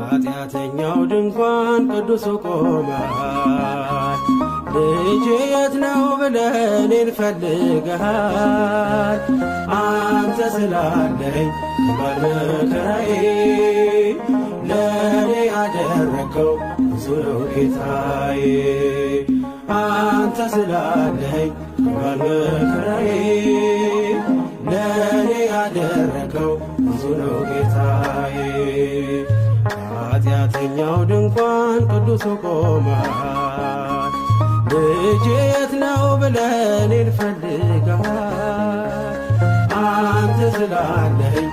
ኃጢአተኛው ድንኳን ቅዱሱ ቆመሃል። ልጄ የት ነው ብለህ እኔን ፈልገሃል። አንተ ስላለኝ ከባድ መከራዬ ለእኔ ያደረግከው ብዙ ነው ጌታዬ። አንተ ስላለኝ ከባድ መከራዬ ለእኔ ያደረግከው ብዙ ነው ጌታዬ። ኃጢአተኛው ድንኳን ቅዱሱ ቆመሃል። ልጄ የት ነው ብለህ እኔን ፈልገሃል። አንተ ስላለኝ